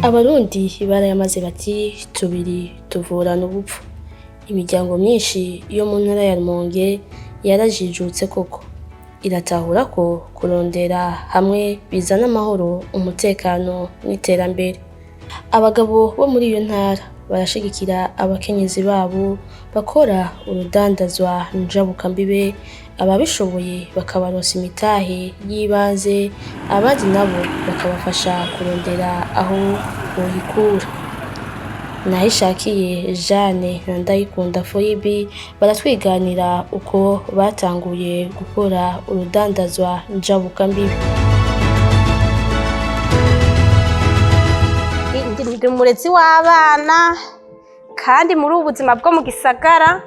Abarundi barayamaze bati: "Tubiri tuvurana ubupfu." Imiryango myinshi yo mu ntara ya Rumonge yarajijutse koko, iratahura ko kurondera hamwe bizana amahoro, umutekano n'iterambere. Abagabo bo muri iyo ntara barashigikira abakenyezi babo bakora urudandazwa njabukambibe, ababishoboye bakabaronsa imitahe y'ibanze, abandi nabo bakabafasha kurondera aho boyikura. Nahishakiye Jeanne na Ndayikunda Foyibi baratwiganira uko batanguye gukora urudandazwa njabukambibe. Ndi umurezi w'abana, kandi muri ubu buzima bwo mu gisagara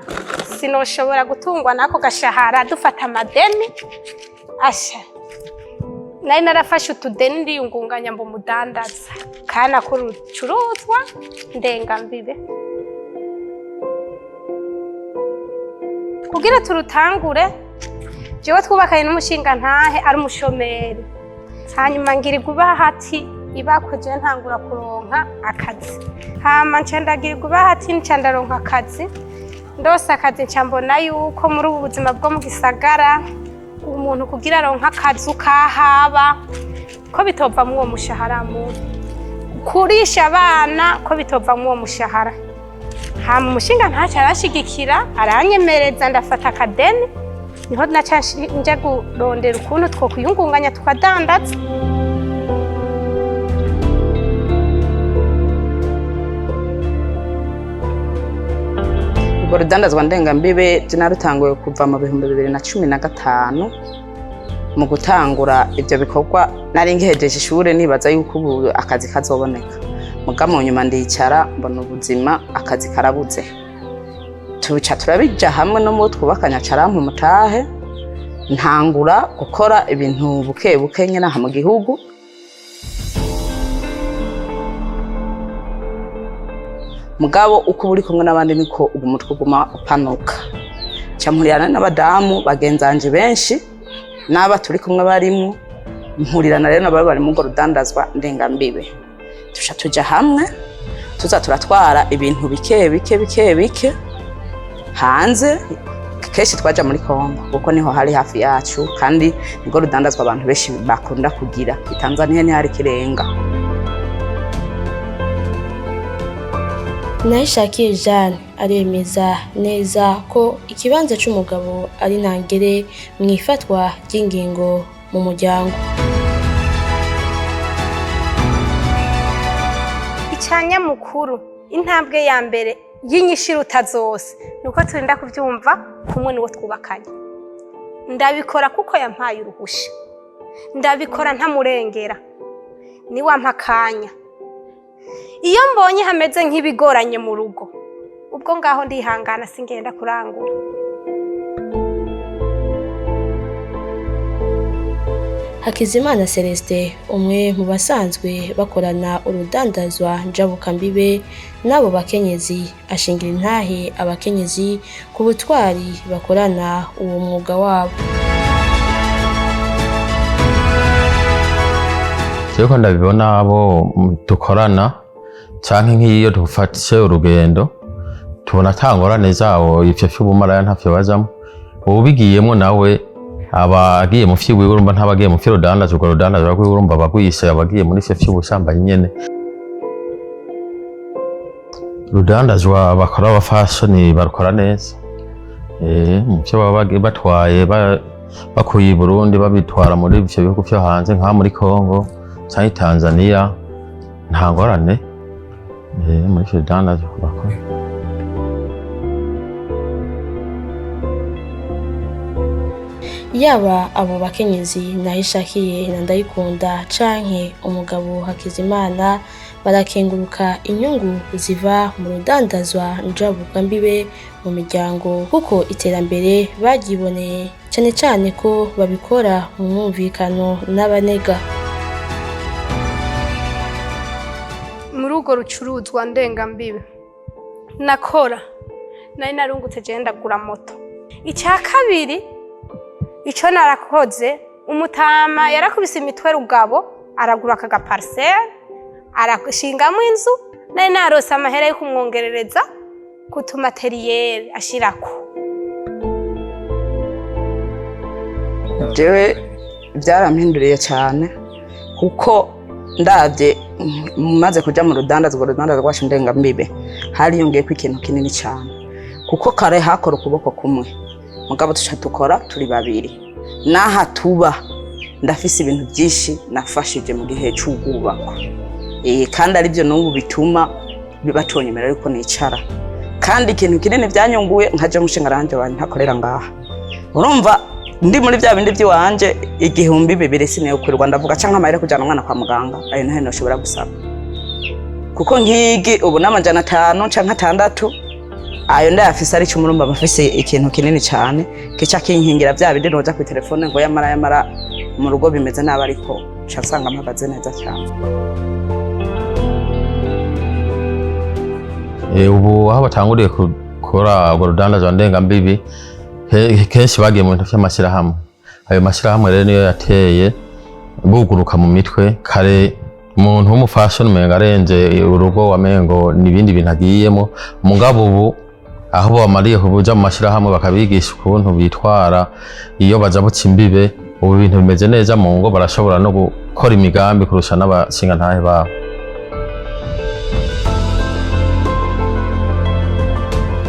sinoshobora gutungwa n'ako gashahara. Dufata amadeni asha, nari narafashe utudeni, ndiyungunganya mba umudandaza kandi akora urucuruzwa ndengambibe. Kugira turutangure, jewe twubakanye n'umushingantahe ari umushomeri, hanyuma ngirirwa ibahati ibakwe, jewe ntangura kuronka akazi. Hama nca ndagirirwa ibahati, nca ndaronka akazi. Ndose akazi, nca mbona yuko muri ubu buzima bwo mu gisagara umuntu kugira aronke akazu kahaba ko bitova muri uwo mushahara mubi, kurisha abana ko bitova muri uwo mushahara. Hama umushinga ntaco arashigikira, aranyemereza, ndafata akadeni. Niho naca nja kurondera ukuntu twokwiyungunganya tukadandaza. Urwo rudandazwa ndengambibe je narutanguye kuva mu 2015. Mu gutangura ivyo bikorwa nari ngihejeje ishure, nibaza yuko ubu akazi kazoboneka. Muga mu nyuma ndicara mbona ubuzima, akazi karabuze. Tuca turabija hamwe no mubo twubakanye, aca arampa umutahe, ntangura gukora ibintu buke buke nyene aha mu gihugu. Mugabo uko uba uri kumwe n'abandi niko ubu umutwe uguma upanuka. Nca mpurirana n'abadamu bagenzanje benshi n'aba turi kumwe barimwo, mpurirana rero nabo bari mu urwo rudandazwa ndengambibe. Tuca tuja hamwe, tuza turatwara ibintu bike bike bike bike hanze. Kenshi twaja muri Kongo kuko niho hari hafi yacu, kandi nirwo rudandazwa abantu benshi bakunda kugira. I Tanzania ntihari ikirenga. Nahishakiye Jeanne aremeza neza ko ikibanza c'umugabo ari ntangere mu ifatwa ry'ingingo mu muryango. Icanyamukuru, intambwe ya mbere y'inyishiruta zose, nuko turinda kuvyumva kumwe n'uwo twubakanye. Ndabikora kuko yampaye uruhusha, ndabikora ntamurengera, niwampa akanya. Iyo mbonye hameze nk'ibigoranye mu rugo, ubwo ngaho ndihangana, singenda kurangura. Hakizimana Celestin, umwe mu basanzwe bakorana urudandazwa njabukambibe n'abo bakenyezi, ashingira intahe abakenyezi ku butwari bakorana uwo mwuga wabo. Jewe ko ndabibona, abo dukorana canke nk'iyo dufashe urugendo, tubona ata ngorane zawo. Ivyo vy'ubumaraya ntavyo bajamwo. Uwubigiyemwo nawe aba agiye mu vyiwiwe, urumva ntaba agiye mu vy'urudandaza. Urwo rudandaza rwiwe urumva aba agwishe, aba agiye muri ivyo vy'ubusambanyi nyene. Urudandazwa bakora abafasoni barukora neza. Mu vyo baba batwaye bakuye i Burundi babitwara muri ivyo bihugu vyo hanze, nka muri Congo canke Tanzania, nta ngorane muri ivyo bidandazwa bakora. Yaba abo bakenyezi Nahishakiye na Ndayikunda canke umugabo Hakizimana, barakenguruka inyungu ziva mu rudandazwa njabukambibe mu miryango, kuko iterambere baryiboneye, cane cane ko babikora mu mwumvikano n'abanega. Muri urwo rucuruzwa ndengambibe nakora, nari narungutse, jewe ndagura moto. Icya kabiri ico narakoze, umutama yarakubise imitwe rugabo, aragura aka gapariseri. Arashingamo inzu, nari narose amahera yo kumwongerereza kutumateriyeri ashirako. Jewe byarampinduriye cyane, kuko ndabye maze kuja mu rudandazwa, urudandazwa rwacu ndengambibe, hariyongeyeko ikintu kinini cyane, kuko kare hakora ukuboko kumwe, mugabo tuca dukora turi babiri. N'aha tuba ndafise ibintu byinshi nafashije mu gihe c'ubwubakwa. Kandi aribyo n'ubu bituma batonyemera yuko nicara. Kandi ikintu kinini byanyunguye, nkaja mushinga ranje wanje ntakorera ngaha, urumva ndi muri bya bindi by'iwanje, 2000 siniyokwirwa ndavuga, canke amahera kujana umwana kwa muganga, ayo ntayo noshobora gusaba, kuko nk'igi ubu n'500 canke 600 ayo ndayafise, ari cyo murumva bafise ikintu kinini cyane kica kinkingira bya bindi noja ku telefone ngo yamara yamara mu rugo bimeze nabi, ariko nca nsanga mpagaze neza cyane. Ubu aho batanguriye gukora urwo rudandazwa ndengambibi, kenshi bagiye mu bintu vy'amashyirahamwe. Ayo mashyirahamwe rero niyo yateye buguruka mu mitwe. Kare umuntu w'umufashoni umengo arenze urugo wamengo ni ibindi bintu agiyemo, mugabo ubu aho bamariye kuja mu mashyirahamwe bakabigisha ukuntu bitwara iyo baja buca imbibe, ubu ibintu bimeze neza mu ngo, barashobora no gukora imigambi kurusha n'abashingantahe babo.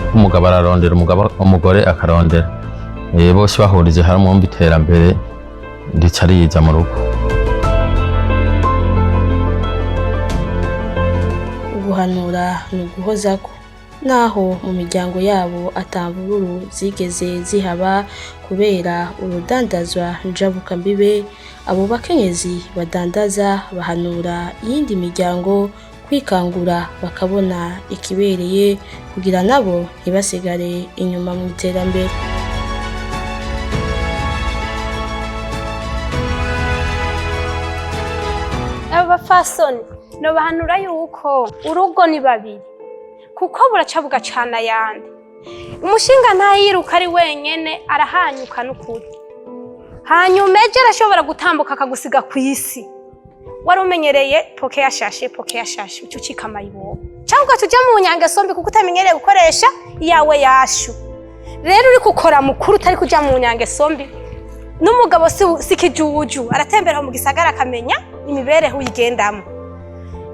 Umugabo ararondera, umugore akarondera, bose bahurije hamwe mu iterambere rica riza mu rugo. Uguhanura ni uguhozako, naho mu miryango yabo atamvururu zigeze zihaba kubera urudandazwa njabukambibe, abo bakenyezi badandaza bahanura iyindi miryango kwikangura bakabona ikibereye kugira nabo ntibasigare inyuma mu iterambere. Aba bapfasoni nobahanura yuko urugo ni babiri, kuko buraca bugacana ayandi. Umushinga ntayiruka ari wenyene, arahanyuka n'ukuri. Hanyuma ejo arashobora gutambuka akagusiga ku isi wari umenyereye poke yashashe, poke yashashe, uca ucika amayibobo cyangwa ugaca uja mu nyangeso mbi, kuko utamenyereye gukoresha iyawe yashu. Rero uri gukora mukuru utari kuja mu nyangeso mbi, n'umugabo si kijuju, aratembera mu gisagara akamenya imibereho uyigendamo.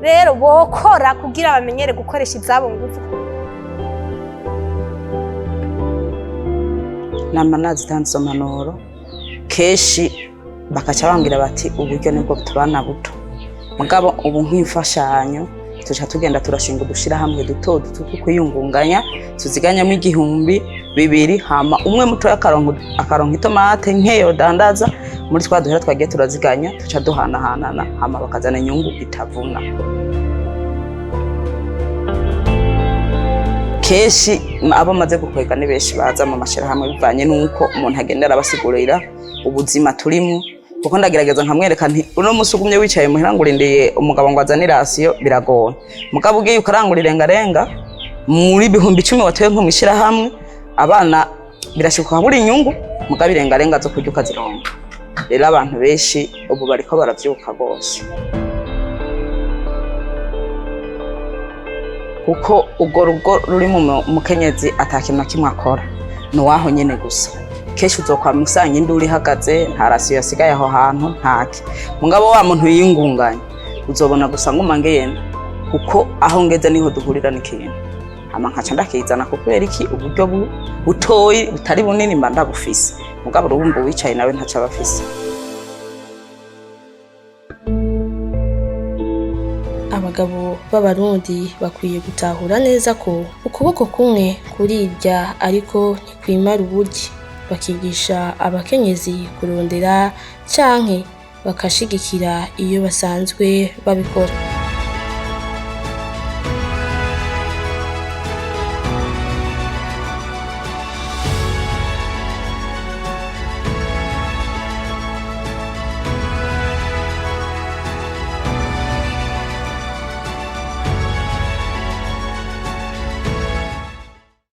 Rero bokora kugira bamenyere gukoresha izabo nguvu. Nama nazitanze izo mpanuro kenshi, bakaca bambwira bati uburyo nibwo butubana buto, mugabo ubu nk'imfashanyo tuca tugenda turashinga udushirahamwe duto duto two kwiyungunganya, tuziganyamo 1000, 2000, hama umwe mutoya akaronka itomate nkeyo dandaza muri twa duhera twagiye turaziganya, tuca duhanahanana, hama bakazana inyungu itavuna. Kenshi abo maze gukwega ni benshi baza mu mashirahamwe, bivanye n'uko umuntu agenda arabasigurira ubuzima turimo, kuko ndagerageza nkamwereka nti uno munsi ugumye wicaye muhira ngo urindiriye umugabo ngo azane irasiyo biragoye, mugabo ugiye ukarangura irengarenga muri 10,000 watoye nko mw'ishirahamwe, abana birashoboka habura inyungu, mugabo irengarenga zo kurya ukazironka. Rero abantu benshi ubu bariko baravyuka rwose, kuko urwo rugo ruri mu mukenyezi atakintu na kimwe akora, ni uwaho nyene gusa. Kenshi uzokwama usanga induru ihagaze, nta rasiyo yasigaye aho hantu, ntake. Mugabo wa muntu yiyungunganya uzobona gusa nguma ngenda, kuko aho ngeze niho duhurira n'ikintu, hama nkaca ndakizana. Kubera iki? Uburyo butoyi butari bunini mba ndabufise, mugabo urumva uwicaye nawe ntaco aba afise. Abagabo b'Abarundi bakwiye gutahura neza ko ukuboko kumwe kurirya ariko ntikwimara uburyi, bakigisha abakenyezi kurondera canke bakashigikira iyo basanzwe babikora.